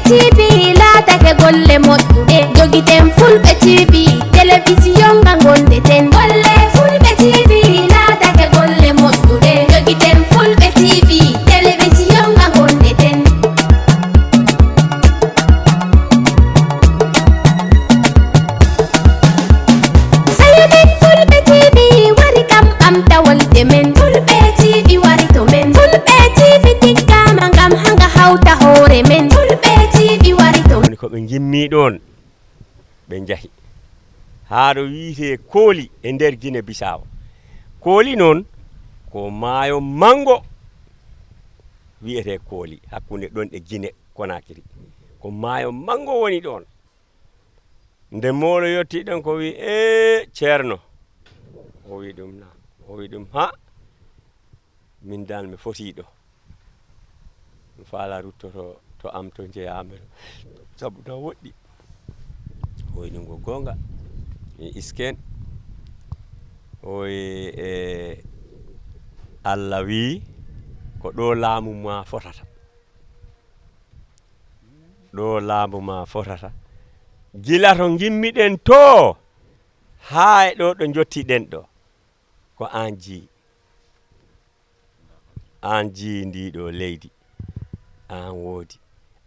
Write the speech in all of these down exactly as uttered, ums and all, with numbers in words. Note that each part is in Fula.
T V laatake golle moƴƴuɗe. Jogiten Fulɓe T V, telewisiyon nga ngonɗeten. Golle Fulɓe T V laatake golle moƴƴuɗe. Jogiten Fulɓe T V, telewisiyon nga ngonɗeten. Seydi Fulɓe T V wari kam ɓamta wolde men. Fulɓe T V wari to men. Fulɓe T V tiggama ngam hanga hawta hoore men. Fulɓe T V wari to men. Woni ko ɓe ngimmi ɗon, ɓe njahi haa ɗo wiyetee Kooli e nder Gine Bisaawo. Kooli noon ko maayo manngo wiyetee Kooli, hakkunde ɗon e Gine Konakiri. Ko maayo manngo woni ɗon. Nde moolo yottii ɗon, ko wi, "Ee, Ceerno." O wi ɗum, "Naam." O wi ɗum, "Ha, min dal mi fotii ɗo. Mi faala ruttoto to am to njeyaami ɗo. Sabu na woɗɗi." O wi ɗum ko goonga. Mi isken. O wi, "E, Allah wii ko ɗo laamu ma fotata." Ɗo laamu ma fotata. Gila to ngimmiɗen to, haa e ɗo ɗo njottiɗen ɗo, ko aan jeyi. Aan jeyi ndi ɗo leydi. Aan woodi.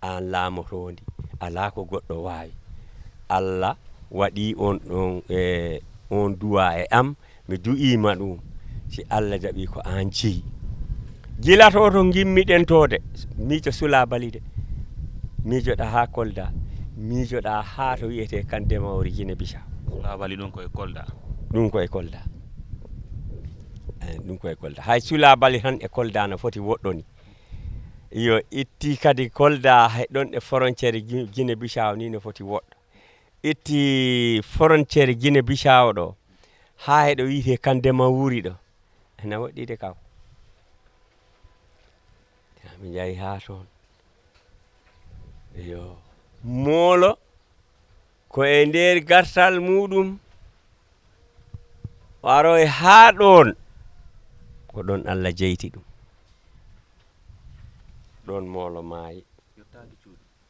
Aan laamotoondi. Alaa ko goɗɗo waawi. Allah waɗi on ɗon, e, on du'a e am. Mi du'iima ɗum. Si Allah jaɓi ko aan jeyi. Gila to to ngimmiɗen to de, miijo Sulabali de. Miijoɗa haa Kolda. Miijoɗa haa to wiyetee Kandemauri Gine Bisaw. Sulabali ɗum ko e Kolda. Ɗum ko e Kolda. Eh, ɗum ko e Kolda. Hay Sulabali tan e Kolda no foti woɗɗoni. Iyo, itti kadi Kolda hay ɗon e frontière Gi-, Gine Bisaw ni no foti woɗɗo. Itti frontière Gine Bisaw ɗo. Haa e ɗo wiyetee Kandemauri ɗo. Ena woɗɗi de kaw. Yaa mi njahi haa toon. Iyo. Moolo ko e nder gartal muuɗum waroy haa ɗoon. Ko ɗoon Allah jeyti ɗum. Ɗoon moolo maayi.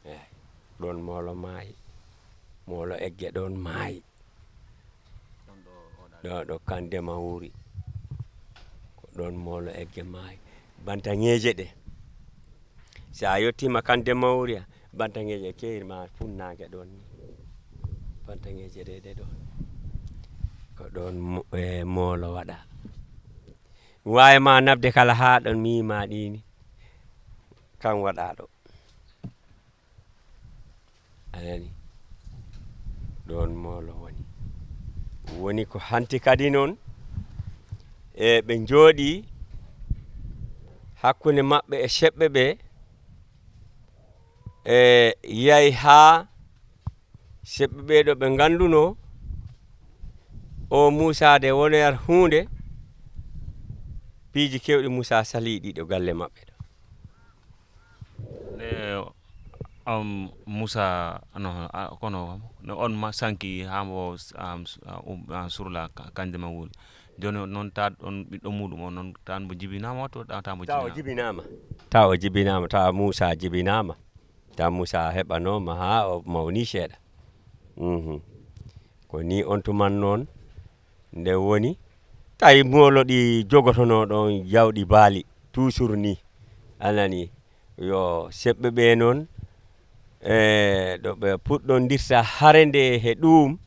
Eey. Ɗoon moolo maayi. Moolo egge ɗoon maayi. Ɗo, ɗo Kandemauri. Ko ɗoon moolo egge maayi. Bantaŋeeje ɗe. Si a yottiima Kandemauri, bantaŋeeje keewir ma funnaange ɗoon ni. Bantaŋeeje ɗe, ɗe ɗoon. Ko ɗoon mo-, e, moolo waɗa. Waawi ma nafde kala haa ɗoon miima ɗiini. Kan waɗa ɗo. A nani? Ɗoon moolo woni. Woni ko hanti kadi noon, e ɓe njooɗii hakkunde maɓɓe e seɓɓe ɓe, e yahi haa seɓɓe ɓee ɗo ɓe nganndunoo, o Muusaa de wonoyat huunde, piiji keewɗi Muusaa salii ɗi ɗo galle maɓɓe ɗo. Ne, um, Muusaa, no, a, kono ne on ma sanki haa mbo, um, s-, a, um, a, surla ka-, Kandemauri. Jooni noon taat on ɓiɗɗo muuɗum on noon taan mbo jibinaama wattu, taa, taa mbo tawa o jibinaama. Jibinaama. Tawa o jibinaama, tawa Muusaa jibinaama. Tawa Muusaa heɓanooma haa o mawni seeɗa. Mhm. Ko nii on tuman noon nde woni, tawi moolo ɗi jogotonoo ɗoon jawɗi baali, toujours nii. A nanii? Yo seɓɓe ɓee noon, e, ɗo ɓe puɗɗondirta hare nde he ɗuum,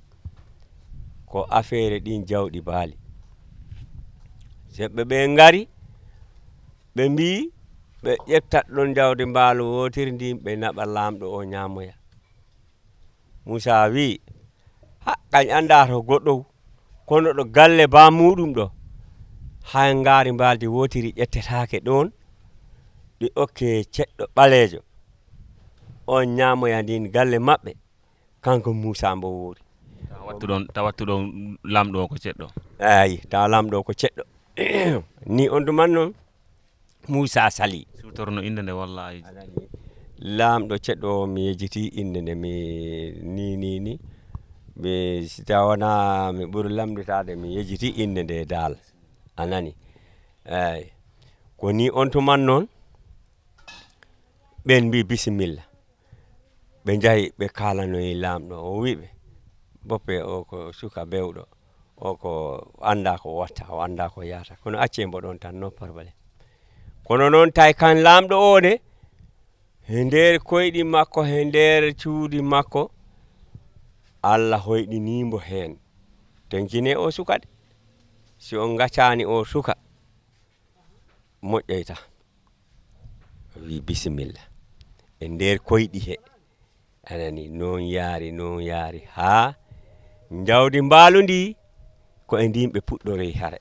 ko afeere ɗiin jawɗi baali. Seɓɓe ɓee ngari, ɓe mbii, ɓe ƴettat ɗoon jawdi mbaalu wootiri ndiin, ɓe naɓa laamɗo o ñaamoya. Muusaa wii, "Ha, kañ anndaa to goɗɗo, kono ɗo galle baa muuɗum ɗo, hay ngaari mbaaldi wootiri ƴettetaake ɗoon, ɗi okkee ceɗɗo ɓaleejo, oon ñaamoya ndiin galle maɓɓe, kanko Muusaa mbo woori." Tawa wattu ɗoon, tawa wattu ɗoon laamɗo o ko ceɗɗo. Eey, tawa laamɗo o ko ceɗɗo. Nii on tuman noon, Muusaa salii. Suutorno innde nde, wallaahi. A nanii? Laamɗo ceɗɗo o, mi yejjitii innde nde, mi ni, ni, ni. Mi, si tawanaa mi ɓuri lamnditaade, mi yejjitii innde nde daal. A nanii? Eey. Ko nii on tuman noon, ɓeen mbii, "Bisimilla." Ɓe njahi, ɓe kaalanoyi laamɗo, o wi'i ɓe, "Boppe o ko suka bewɗo, o ko anndaa ko watta, o anndaa ko yahata. Kono accee mbo ɗon tan, no problème." Kono noon tawi kan laamɗo o de, he nder koyɗi makko, he nder cuuɗi makko, Alla hoyɗinii mbo heen. Tenkinee o suka de. Si on ngaccaani o suka, moƴƴoyta. O wi'i, "Bisimilla." E nder koyɗi he, anani, noon yaari, noon yaari, haa njawdi mbaalu ndi, ko e ndin ɓe puɗɗoroyi hare.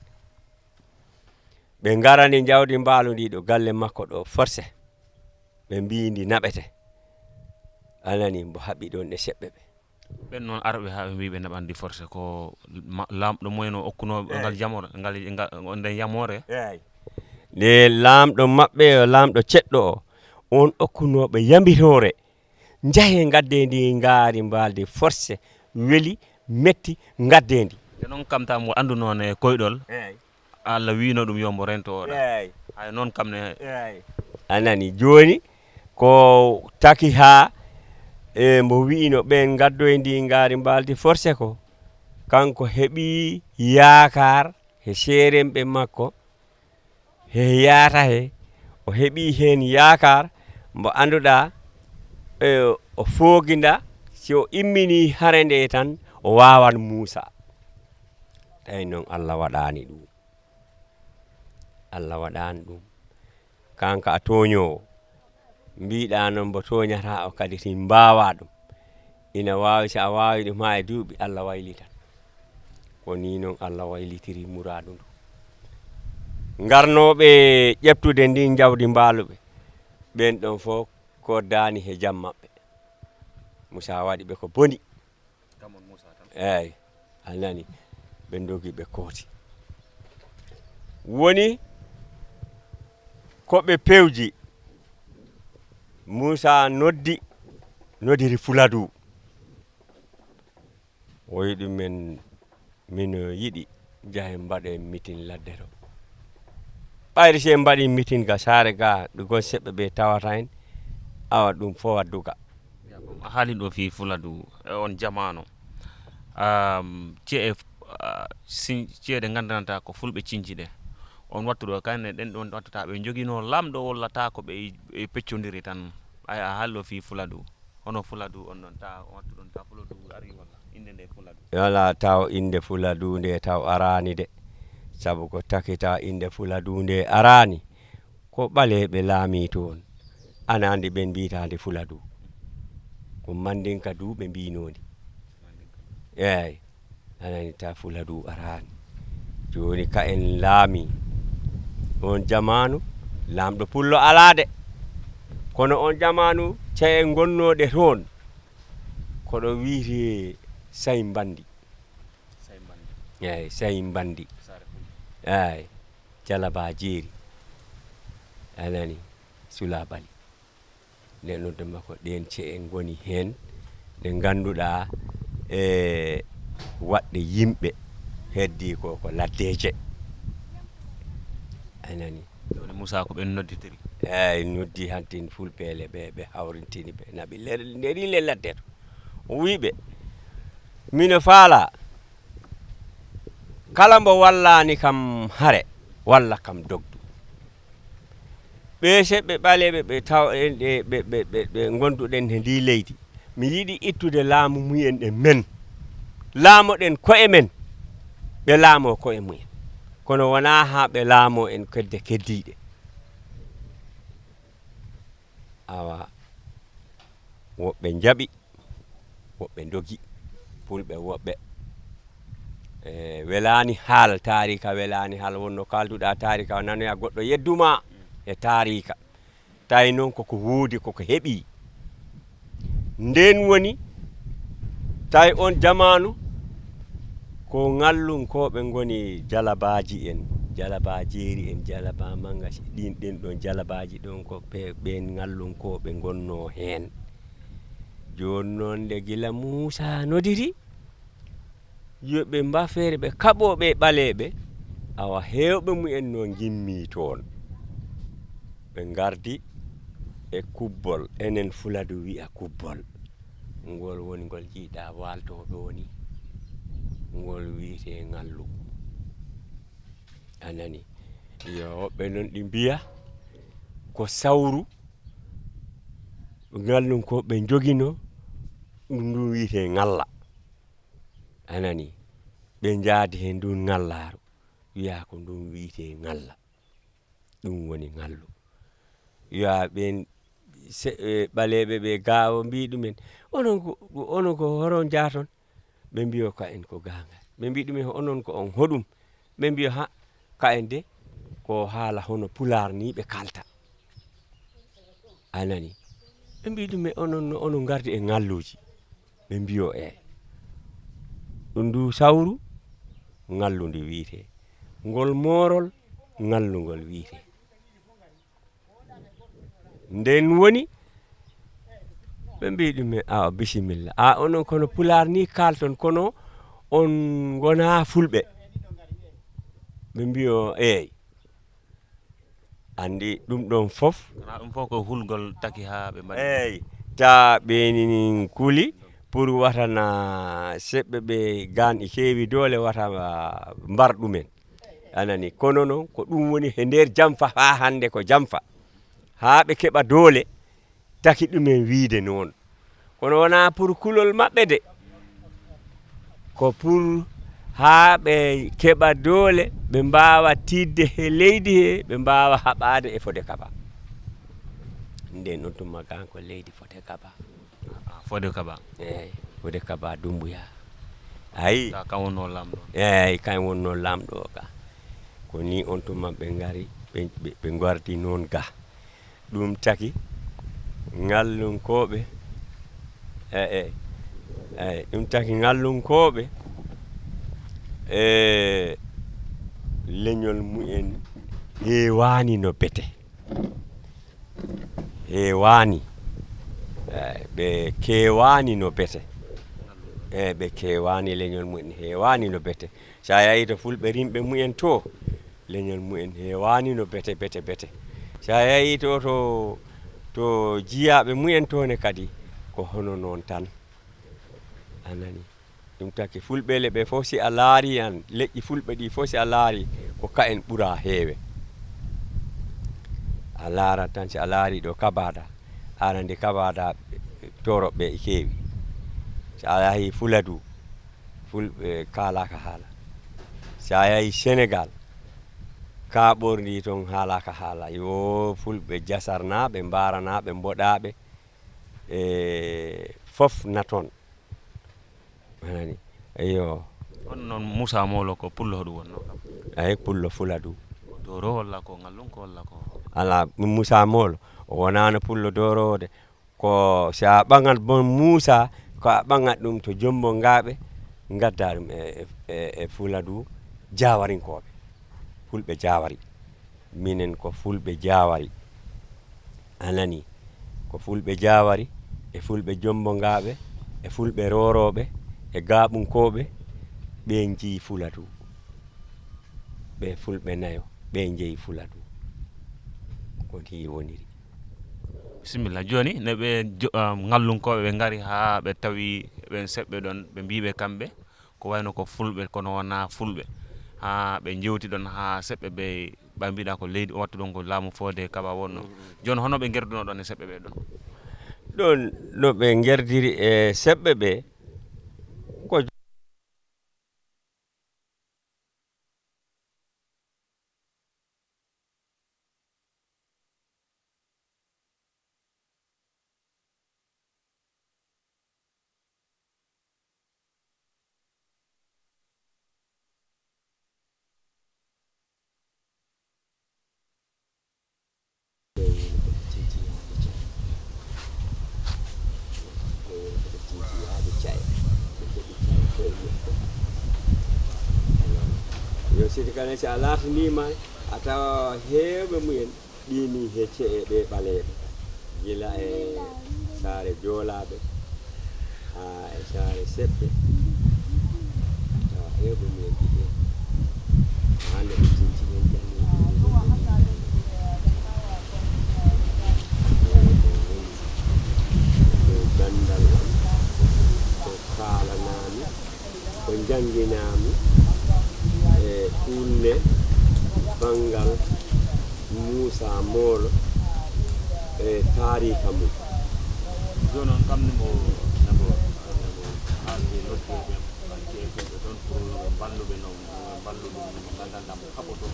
Ɓe ngarani njawdi mbaalu ndi ɗo galle makko ɗo forcé. Ɓe mbi'i ndi naɓete. Anani, mbo haɓi ɗon e seɓɓe ɓe. Ɓen noon arɓe haa ɓe mbi'i ɓe naɓan ndi forcé ko ma-, laamɗo mumen o okkunoo ɓe ngal jamoore, ngal, ngal, nden yamoore. Eey. Nde laamɗo maɓɓe, o laamɗo ceɗɗo o, on okkunoo ɓe yambiroore. Njahee ngaddee ndi ngaari mbaaldi forcé, weli, metti, ngaddee ndi. E noon kam taw mo anndunoo ne koyɗol. Eey. Alla wiino ɗum yo mbo rento oɗa. Eey. Hay noon kam ne. Eey. A nani, jooni ko taki haa e mbo wi'ino ɓeen ngaddoy ndi ngaari mbaaldi forcé ko, kanko heɓi yaakaar he seeremɓe makko, he yaata he, o heɓi heen yaakaar mbo annduɗaa, e, o fooginda si o immini hare nde tan, o waawan Muusa. Tawi noon Alla waɗaani ɗum. Alla waɗaani ɗum. Kanka a tooñoowo. Mbiɗaa noon mbo tooñataa o kadi, si mbaawaa ɗum. Ina waawi, si a waawi ɗum haa e duuɓi, Alla waylitan. Ko nii noon Alla waylitiri muraadu ndu. Ngarnooɓe ƴeftude ndin njawdi mbaalu ɓe, ɓeen ɗoon fof koddaani he jam maɓɓe. Muusa waɗi ɓe ko boni. Kam on Muusa tan. Eey, a nani, ɓe ndogi ɓe kooti. Woni ko ɓe pewji, Muusa noddi, nodiri Fuladu. O wi'i ɗumen, "Mino yiɗi njahen mbaɗen mitin ladde to. Ɓayri si en mbaɗii mitin ga saare ga, ɓe gon seɓɓe ɓe tawata en, awa ɗum fof waddu ga." A haali ɗo fii Fuladu, e on jamaanu, am, ce'e, ah, sin-, ce'e ɗe nganndanata ko Fulɓe cinci ɗe. On wattu ɗo, kayne ɗen ɗon wattata ɓe njoginoo lamɗo walla taa ko ɓe, ɓe peccondiri tan. Ay, a haali ɗo fii Fuladu. Hono Fuladu on ɗon, taa on wattu ɗon, taa Fuladu ari walla innde nde Fuladu? Wala, taw innde Fuladu nde taw araani de. Sabu ko taki taw innde Fuladu nde araani, ko ɓaleeɓe laamii toon. Ana anndi ɓen mbi'ataa nde Fuladu. Ko Mandinka du ɓe mbi'inoo ndi. Eey. A nani, ta Fuladu araani. Jooni ka en laamii. On jamaanu, laamɗo pullo alaa de. Kono on jamaanu, ce'e ngonnooɗe toon, ko ɗo wi'etee Say Mbandi. Say Mbandi. Eey, Say Mbandi. Saare Fulɓe. Eey, Jalaba Jeeri. A nani, Sula Bali. Nden nodduma ko ɗeen ce'e ngoni heen, ɗe ngannduɗaa, e waɗde yimɓe heddii ko, ko laddeeje. A nani? Woni Muusa ko ɓen nodditiri? Eey, noddi hantin Fulɓe le, ɓe, ɓe hawrintini, ɓe naɓi le, nderi le ladde to. O wi'i ɓe, "Mino faala kala mbo wallaani kam hare, walla kam dogdu." Ɓee seɓɓe ɓaleeɓe ɓe taw-, en, ɓe, ɓe, ɓe, ɓe, ɓe ngonduɗen he ndii leydi, mi yiɗi ittude laamu mumen e men. Laamoɗen ko'e men, ɓe laamoo ko'e mumen. Kono wonaa haa ɓe laamoo en kedde keddiiɗe. Awa, woɓɓe njaɓi, woɓɓe ndogi, Fulɓe woɓɓe. E, welaani haal, taariika welaani haal, wonno kaalduɗaa taariika, nanoya goɗɗo yedduma e taariika. Tawi noon koko woodi, koko heɓi. Ndeen woni, tawi on jamaanu, ko ngallunkooɓe ngoni jalabaaji en, jalabaa jeeri en, jalabaa mannga, ɗin, ɗen ɗon jalabaaji ɗon ko ɓe, ɓeen ngallunkooɓe ngonnoo heen. Jooni noon nde gila Muusaa nodiri, yo ɓe mbafeere ɓe kaɓoo ɓe ɓaleeɓe, awa heewɓe mumen no ngimmii toon. Ɓe ngardi e kubbol, enen Fuladu wi'a kubbol. Ngol woni ngol njiiɗaa waaltooɓe woni, ngol wiyetee ŋallu. A nani? Yo woɓɓe noon ɗi mbiya ko sawru, ŋallunkooɓe njoginoo, ɗum, ɗum wiyetee ŋalla. A nani? Ɓe njaadi heen ndun ŋallaaru, wiyaa ko ndun wiyetee ŋalla. Ɗum woni ŋallu. Yo a ɓeen se-, e, ɓaleeɓe ɓe gaawo mbii ɗumen, "Onon ko, onon ko horon njaaton?" Ɓe mbiyo, "Ka en ko gaangal." Ɓe mbii ɗumen, "Onon ko on hoɗum?" Ɓe mbiyo, "Ha, ka en de, ko haala hono pulaar nii ɓe kalta." A nani? Ɓe mbii ɗumen, "Onon no, onon ngardi e ŋalluuji?" Ɓe mbiyo, "Eey." Ɗum ndu sawru, ŋallu ndu wiyetee. Ngol moorol, ŋallu ngol wiyetee. Nden woni, ɓe mbii ɗum, "A, bisimilla. A, onon kono pulaar nii kaalton, kono on ngonaa fulɓe." Ɓe mbiyo, "Eey." Anndi ɗum ɗoon fof. Kono ɗum fof ko hulgol taki haa ɓe mbaɗi. Eey, taa ɓeeninin kuli pour watana seɓɓe ɓe gaan e keewi doole wata mbar ɗumen. A nani, kono noon ko ɗum woni he nder jamfa haa hannde ko jamfa. Haa ɓe keɓa doole, taki ɗumen wiide noon. Kono wonaa pour kulol maɓɓe de. Ko pour haa ɓe keɓa doole, ɓe mbaawa tiiɗde he leydi he, ɓe mbaawa haɓaade e Fode Kaba. Nden noon tuma gaan ko leydi Fode Kaba. Ah, Fode Kaba. Eey, Fode Kaba Dumbuya. Ayi. Ka, kan wonnoo laamɗo. Eey, kan wonnoo laamɗo o ka. Ko nii on tuma ɓe ngari, ɓe, ɓe, ɓe ngardi noon ga. Ɗum taki ngallunkooɓe, e, e, e, ɗum taki ngallunkooɓe, e, leñol mumen heewaani no bete. Heewaani. E, ɓe keewaani no bete. E, ɓe keewaani, leñol mumen heewaani no bete. So a yahii to fulɓe rimɓe mumen to, leñol mumen heewaani no bete, bete, bete. So a yahii to, to, to jiyaaɓe mumen to ne kadi, ko hono noon tan. A nani? Ɗum taki fulɓe le ɓe fof, si a laarii an, leƴƴi fulɓe ɗi fof, si a laarii, ko ka en ɓuraa heewe. A laarat tan, si a laarii ɗo Kabada, aɗa anndi Kabada, Tooroɓe ɓe e keewi. So a yahii Fuladu, fulɓe kaalaaka haala. So a yahii Senegaal, kaa ɓorndi toon haalaaka haala. Yo fulɓe jasarnaaɓe, mbaaranaaɓe, mboɗaaɓe, e fof na toon. A nani? Eyyo. Kono noon Moussa Molo ko pullo hoɗum wonnoo kam? Eey, pullo Fuladu. Ko Dooro walla ko Ngallunko walla ko? Alaa, Moussa Molo, o wonaano pullo Dooro o de. Ko so a ɓaŋat bon Muusa, ko a ɓaŋat ɗum to Jombo Ngaaɓe, ngadda ɗum e, e, e Fuladu Jaawarinkooɓe, Fulɓe Jaawari. Minen ko Fulɓe Jaawari. A nani? Ko Fulɓe Jaawari, e Fulɓe Jombo Ngaaɓe, e Fulɓe Roorooɓe, e Gaaɓunkooɓe, ɓe njeyi Fuladu. Ɓe Fulɓe nayo, ɓe njeyi Fuladu. Ko nii woniri. Bisimilla. Jooni, ne ɓe jo-, ah, Ngallunkooɓe ɓe ngari haa ɓe tawi ɓen seɓɓe ɗon, ɓe mbii ɓe kamɓe ko wayno ko Fulɓe, kono wonaa Fulɓe. Haa ɓe njewti ɗon haa seɓɓe ɓe, ɓe mbiɗa ko leydi, wattu ɗon ko laamu Fode Kaba wonno. Mm, mm. Jooni, hono ɓe ngerdunoo ɗon e seɓɓe ɓe ɗon? Ɗon no ɓe ngerdiri e seɓɓe ɓe, ko Yo sidi kala, si a laataniima, a tawa heewɓe mumen. Ɗii nii he ce'e ɓee ɓaleeɓe, gila e saare joolaaɓe, haa e saare seɓɓe, tawa heewɓe mumen ɗi heen. Hannde ɓe cinci heen janngo, ɗo ganndal am, ko Jannginaami e kulle banngal Muusaa Moolo e taariika mum. Jooni noon kam ne mo, ne mo, ne mo haalde noddeeɓe, ɓe ɗon pour ɓe mballuɓe no, ɓe mballu ɗum no mo nganndanɗaa mo kaɓoto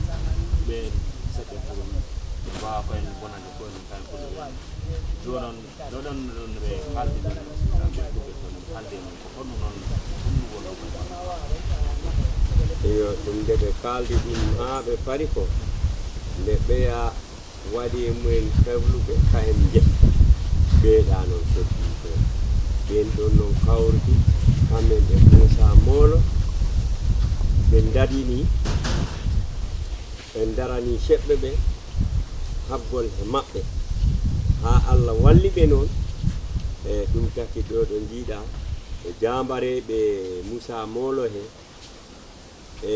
ɓeen seɗɗe pour ɓe mbaawa ko en bonande ko en kayen fulɓe ɓeen. Jooni noon, ɗo ɗon, ɗon ɓe haalde ɗum, ɓe fulɓe ko ɗum haalde noon, ko honno noon, honno wonno ko ɗum? Iyo, ɗum nde ɓe kaaldi ɗum haa ɓe pari ko, nde ɓeya waɗi e mumen hebluɓe, kayen njehi. Ɓeeɗa noon keddi toon. Ɓeen ɗoon noon kawriti, kamɓe e Muusaa Moolo, ɓe ndaɗini, ɓe ndarani seɓɓe ɓe haɓgol he maɓɓe. Haa Alla walli ɓe noon, e ɗum taki ɗo ɗo njiiɗa, e jaambareeɓe Muusaa Moolo he, e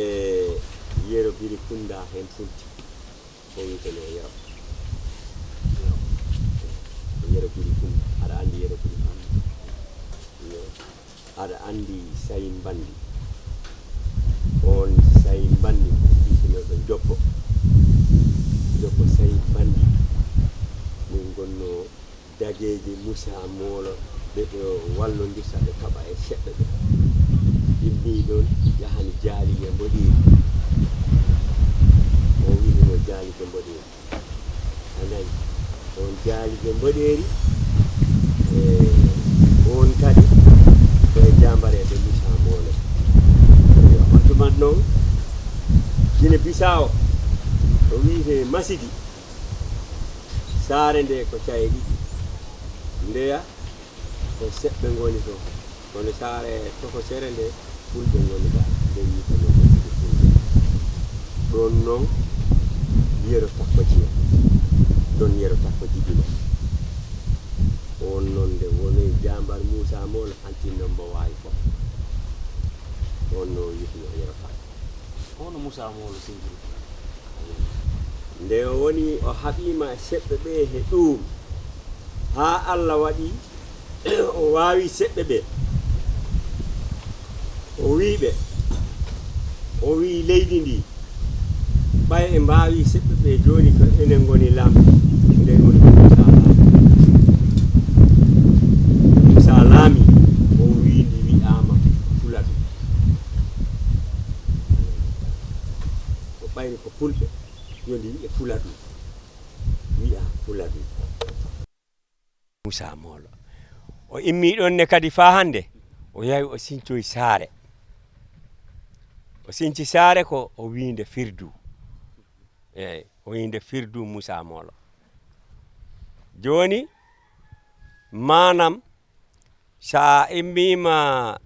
Yero Biri Kunda heen fulti. Ko wiyeteno Yero. Yero Biri Kunda. Aɗa anndi Yero Biri Kunda? Iyo. Aɗa anndi Sayin Banndi? Oon Sayin Banndi, ɗiɗino ɗo Joppo. Joppo Sayin Banndi. Min ngonnoo dageeji Muusaa Moolo, ɓe ɗo wallondirta, ɓe kaɓa e seɓɓe ɓe. Immii ɗoon, yahani Jaalige Mboɗeeri. O wiyeteno Jaalige Mboɗeeri. A nani? On Jaalige Mboɗeeri, e on kadi ko e jaambareeɓe Muusaa Moolo. Eyo, on tuma noon, Gine Bisaawo, o wiyetee Masidi. Saare nde ko caye ɗiɗi. Ndeya ko seɓɓe ngoni toon. Kono saare tokosere nde, fulɓe ngoni ga, nde wiyetee noon ko Sidi Fulɓe. Ɗoon noon, Yero Takko Jeya. Ɗoon Yero Takko jibina. Oon noon nde woni jaambar Muusaa Moolo, hantinno mbo waawi fof. Oon no wiyetee Yero Takko. Ko hono Muusaa Moolo sinciri? Nde o woni, o haɓiima e seɓɓe ɓe he ɗuum, haa Alla waɗi o waawi seɓɓe ɓe. O wii ɓe, o wii leydi ndi, ɓay en mbaawi seɓɓe ɓe jooni ko enen ngoni laamɓe, nde woni ko Muusaa laami. Muusaa laami, o wii ndi wiyaama Fuladu. Ko ɓayri ko fulɓe, yo ndi wiye Fuladu. Wiya Fuladu. Muusaa Moolo. O immii ɗoon ne kadi faa hannde, o yahi o sincoyi saare. O sinci saare ko o wiinde Firdu. Eey, o wiinde Firdu Muusaa Moolo. Jooni, maanam, so a immiima.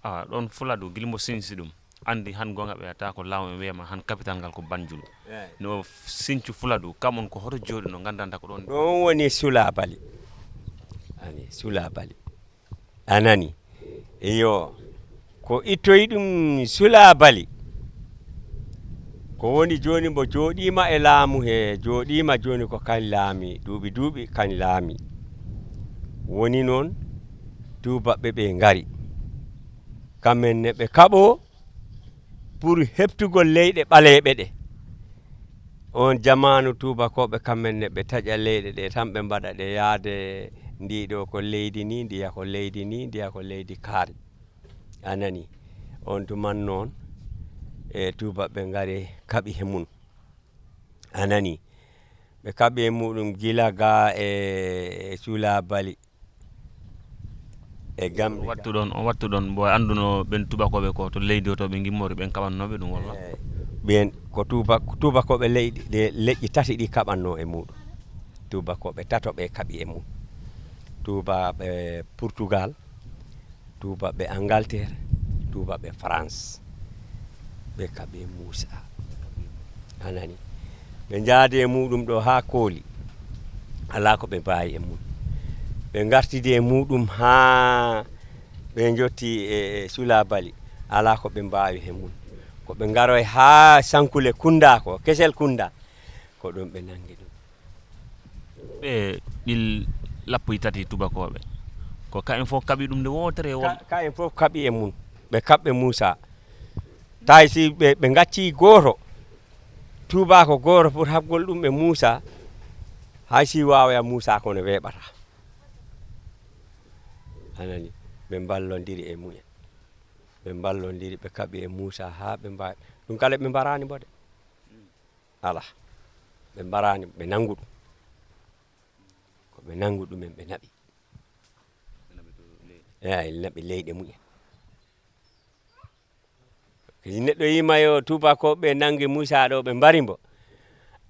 Awa, ɗoon Fuladu, gila mbo sinci ɗum, anndi han goonga ɓe yahata ko laamu, ɓe mbiyama han capital ngal ko Banjul. Eey. No sincu Fuladu, kam on ko hoto jooɗi, no nganndanta ko ɗoon. Ɗoon woni Sulabali. Ani, Sulabali. A nani? Iyo. Ko ittoyi ɗum Sulabali. Ko woni jooni mbo jooɗiima e laamu he, jooɗiima jooni ko kañ laami, duuɓi duuɓi kañ laami. Woni noon tuubaaɓe ɓe ngari. Kamɓe ne ɓe kaɓoo pour heɓtugol leyɗe ɓaleeɓe ɗe. Oon jamaanu tuubakooɓe kamɓe ne ɓe taƴa leyɗe ɗe tan ɓe mbaɗa ɗe yaade, ndii ɗoo ko leydi nii, ndiya ko leydi nii, ndiya ko leydi kaari. A nani? Oon tuman noon, e tuubaaɓe ngari kaɓi he mum. A nani? Ɓe kaɓi e muɗum gila ga e, e Sulabali, e Gambi. Wattu ɗon, on wattu ɗon, mbo annduno ɓen tubakooɓe ko to leydi o to ɓe ngimmori, ɓen kaɓannooɓe ɗum, walla? Eh, ɓen ko tuba-, tubakooɓe leyɗi, ɗe leƴƴi tati ɗi kaɓannoo e muɗum. Tubakooɓe tato ɓe kaɓi e mum. Tubaaɓe Portugal, tuubaaɓe Angleterre, tuubaaɓe France, ɓe kaɓi e Muusa. A nani? Ɓe njaadi e muɗum ɗo haa Kooli, alaa ko ɓe mbaawi e mum. Ɓe ngartidi e muɗum haa ɓe njotti e, e Sulabali, alaa ko ɓe mbaawi e mum. Ko ɓe ngaroy haa Sankule Kunda ko, Kesel Kunda, ko ɗum ɓe nanngi ɗum. Ɓe ɗil lappuy tati tubakooɓe, ko kayen fof kaɓi ɗum nde wootere won? Ka-, kayen fof kaɓi e mum. ɓe kaɓɓe Muusa. Tawi si ɓe, ɓe ngacci gooto, tuubaako gooto pour haɓgol ɗum e Muusa, hay si waawaya Muusa kono weeɓata. A nani? Ɓe mballondiri e mumen. Ɓe mballondiri, ɓe kaɓi e Muusa haa ɓe mbaawi. Ɗum kala ɓe mbaraani mbo de. Alaa. Ɓe mbaraani, ɓe nanngu ɗum. Ko ɓe nanngu ɗumen, ɓe naɓi. Eeyi, naɓi leyɗe mumen. Kadi neɗɗo yima yo tuubakooɓe nanngi Muusa ɗo, ɓe mbari mbo.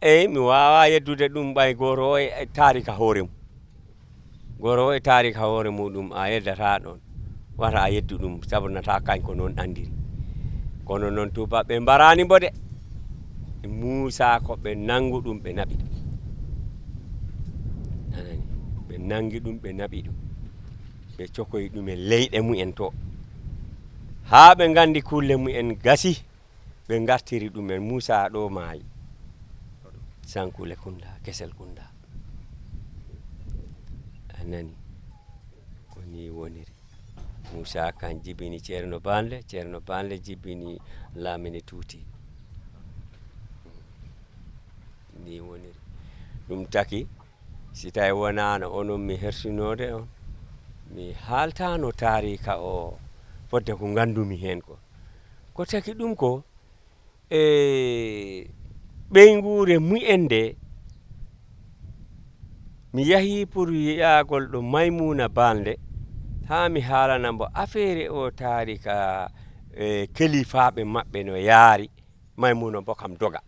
Eeyi, mi waawaa yeddude ɗum ɓay gooto o e, e taarika hoore mum. Gooto o e taarika hoore muɗum, a yeddataa ɗoon. Wata a yeddu ɗum, sabu nata kañ ko noon anndiri. Kono noon tuubaaɓe mbaraani mbo de. Muusa ko ɓe nanngu ɗum, ɓe naɓi ɗum. A nani? Ɓe nanngi ɗum, ɓe naɓi ɗum. Ɓe cokoyi ɗum e leyɗe mumen to. Haa ɓe nganndi kulle mumen gasi. Ɓe ngartiri ɗumen, Muusa ɗo maayi. Sankule Kunda, Kesel Kunda. A nani? Ko ni woniri. Muusa kan jibini Ceerno Bande, Ceerno Bande jibini Laamini Tuuti. Ni woniri. Ɗum taki, si tawi wonaano onon mi hersinode on, mi haaltaano taarika o fodde ko nganndumi heen ko. Ko taki ɗum ko, e ɓeynguure mumen nde, mi yahii pour yiyaagol ɗo Maymuna Balde, haa mi haalana mbo afeere o taarika, e kelifaaɓe maɓɓe no yaari, Maymuna mbo kam doga.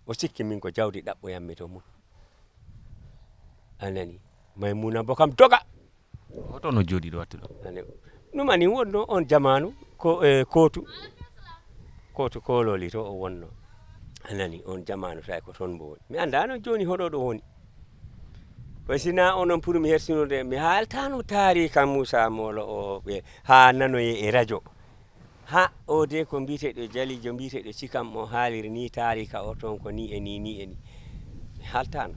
O sikki min ko jawdi ɗaɓɓoyammi to mum. A nani? Maymuna mbo kam doga. Hoto no jooɗi ɗo wattu ɗo? Ane, ɗum ani wonno on jamaanu ko, e, kootu. Kootu koololi to o wonno. A nani, on jamaanu tawi ko toon mbo woni. Mi anndaa noon jooni hoɗo ɗo woni. Ko sina onon pour mi hersinude, mi haaltaano taarika Muusa Moolo o ɓe haa nanoye e rajo. Ha, o de ko mbiyeteeɗo Jaliijo, mbiyeteeɗo Cikam o haaliri ni taarika o toon ko ni e ni, ni e ni. Mi haaltaano.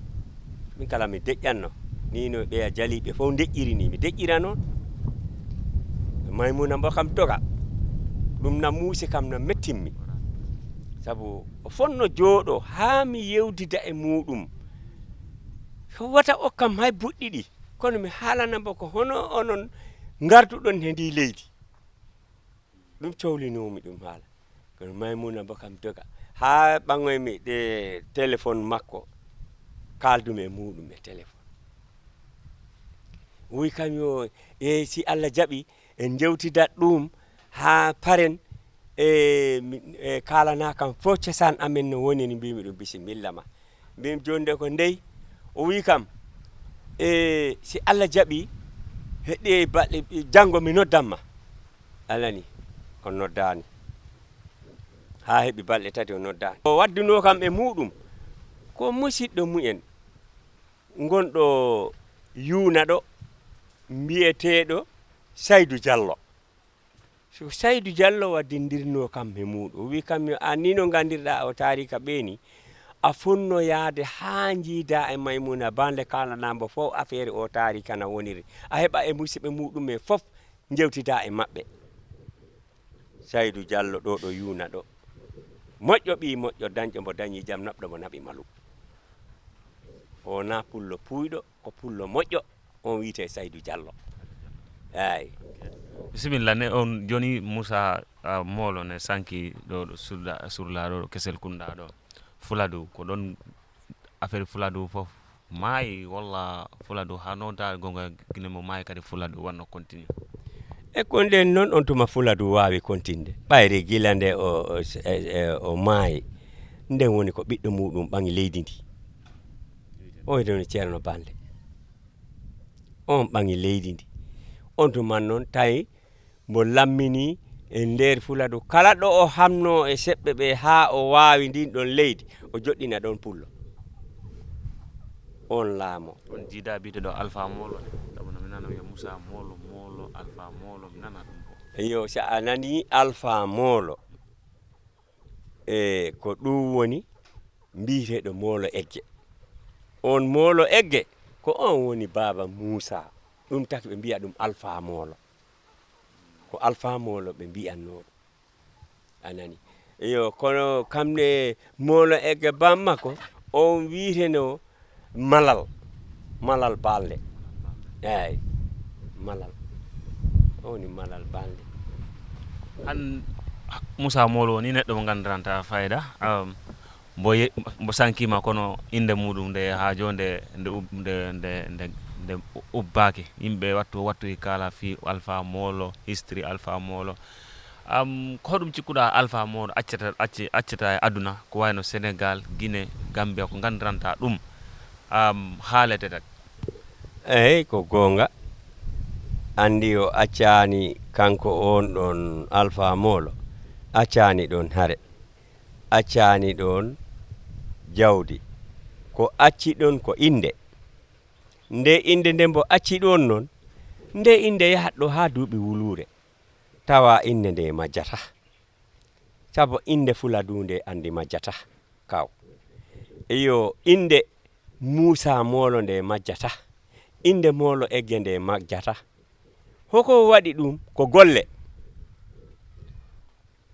Min kala mi deƴƴanno. Ni no ɓeya Jaliiɓe fof ndeƴƴiri ni, mi deƴƴira noon. Maymuna mbo kam doga. Ɗum na muusi kam, na mettimmi. Sabu o fonno jooɗo haa mi yewdida e muuɗum. Ko wata o kam hay buɗɗiɗi. Kono mi haalana mbo ko hono onon ngarduɗon he ndi leydi. Ɗum cowlinoomi ɗum haala. Kono Maymuna mbo kam doga. Haa ɓaŋoymi ɗe téléphone makko. Kaaldumi e muuɗum e téléphone. O wi kam yo, e si Allah jaɓi, en njewtidat ɗum haa paren, e, mi, e, kaalana kam fof cosaan amen no woni ni, mbimi ɗum bisimilla ma. Mbimi jooni de ko ndey? O wi kam, e, si Allah jaɓi, heɗɗi balɗe, janngo mi noddan ma. Alani, o noddaani. Haa heɓi balɗe tati o noddaani. O waddunoo kam e muuɗum, ko musiɗɗo mumen, ngonɗo Yuuna ɗo, mbiyeteeɗo Saydu Jallo. So Saydu Jallo waddindirnoo kam he muuɗum, o wi kam, yo, "Aan ni no nganndirɗaa o taarika ɓee ni, a fonno yahde haa njiidaa e Maymuna Balde, kaalanaa mbo fof afeere o taarika na woniri. A heɓa e musiɓɓe muuɗum en fof, njewtidaa e maɓɓe." Saydu Jallo ɗo, ɗo Yuuna ɗo. Moƴƴo ɓii moƴƴo, dañƴo mbo dañi jam, naɓɗo mbo naɓi malu. O wonaa pullo puuyɗo, ko pullo moƴƴo. On wiyetee Saydu Jallo. Eey. Bisimilla, ne on jooni Muusa, a, Moolo ne sanki ɗo, ɗo Surda-, Surla ɗo, ɗo Kesel Kunda ɗo. Fuladu, ko ɗon affaire Fuladu fof maayi, walla Fuladu hano da gonga Gine mo maayi kadi Fuladu wanno continue? E ko nden noon on tuma Fuladu waawi continde. Ɓayri gila nde o, o, e, e, o maayi, nden woni ko ɓiɗɗo muuɗum ɓaŋi leydi ndi. O wiyetee Ceerno Balde. On ɓaŋi leydi ndi. On tuman noon tawi mbo lammini e nder Fuladu. Kala ɗo o hamno e seɓɓe ɓe haa o waawi ndin ɗon leydi, o joɗɗina ɗon pullo. On laamo. On jiida biyete ɗo Alfa Moolo ne. Sabu no mi nana wiya Musa Moolo, Moolo, Alfa Moolo, mi nana ɗum ko. Yo, so a nani Alfa Moolo, e ko ɗum woni mbiyeteeɗo Moolo Egge. On Moolo Egge, ko on woni baaba Muusa. Ɗum taki ɓe mbiya ɗum Alfa Moolo. Ko Alfa Moolo ɓe mbiyannoo ɗum. A nani? Iyo, kono kamne Moolo Egge bammakko, on wiyeteno Malal. Malal Balde. Eeyi, Malal. O woni Malal Balde. An Moussa Moolo woni neɗɗo mo nganndiranta fayda. Um, mbo, ye, mbo sankima kono innde muɗum nde haa jooni nde nde, ub, nde, nde, nde, nde ubbaaki. Yimɓe wattu wattu e kaala fii Alfa Moolo, history Alfa Moolo. Um, ko hoɗum cikkuɗaa Alfa Moolo accata, acci, accata e aduna ko wayno Senegal, Guinée, Gambia ko nganndiranta ɗum, um, haalete tag? Eeyi, ko goonga. Anndi o accaani kanko oon ɗoon Alfa Moolo, accaani ɗoon hare, accaani ɗoon jawdi. Ko acci ɗoon ko innde. Nde innde nde mbo acci ɗoon noon, nde innde yahat ɗo haa duuɓi wuluure, tawa innde nde majjata. Sabu innde Fuladu nde anndi majjata, kaw. Iyo, innde Muusa Moolo nde majjata, innde Moolo Egge nde majjata. Hoko waɗi ɗum? Ko golle.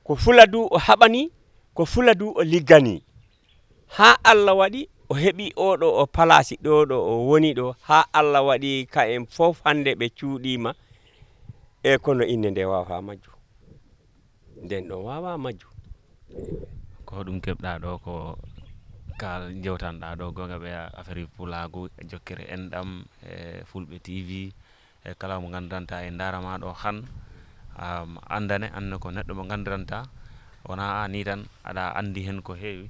Ko Fuladu o haɓani, ko Fuladu o liggani. Haa Allah waɗi o heɓi oo ɗo o palaasi ɗo ɗo o woni ɗo, haa Allah waɗi ka en fof hannde ɓe cuuɗiima, e kono innde nde waawaa majju. Nden ɗon waawaa majju. Ko hoɗum keɓɗaa ɗo ko kaal njewtanɗaa ɗo goonga ɓe affaire pulaagu, jokkere enɗam, e Fulɓe T V, e kala mo nganndiranta e ndaarama ɗo han, um, anndane, anne ko neɗɗo mo nganndiranta, wonaa a ni tan, aɗa anndi heen ko heewi.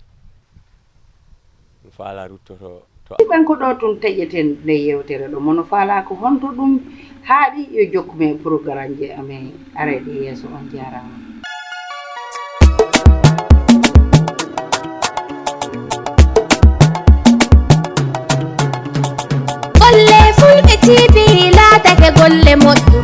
Mi faala ruttoto to. Kanko ɗo tun taƴeten nde yewtere ɗo. Mono faala ko honto ɗum haaɗi, yo jokku men e programmeji amen arayɗi yeeso. On jaaraama. Golle Fulɓe T V laatake golle moƴƴu.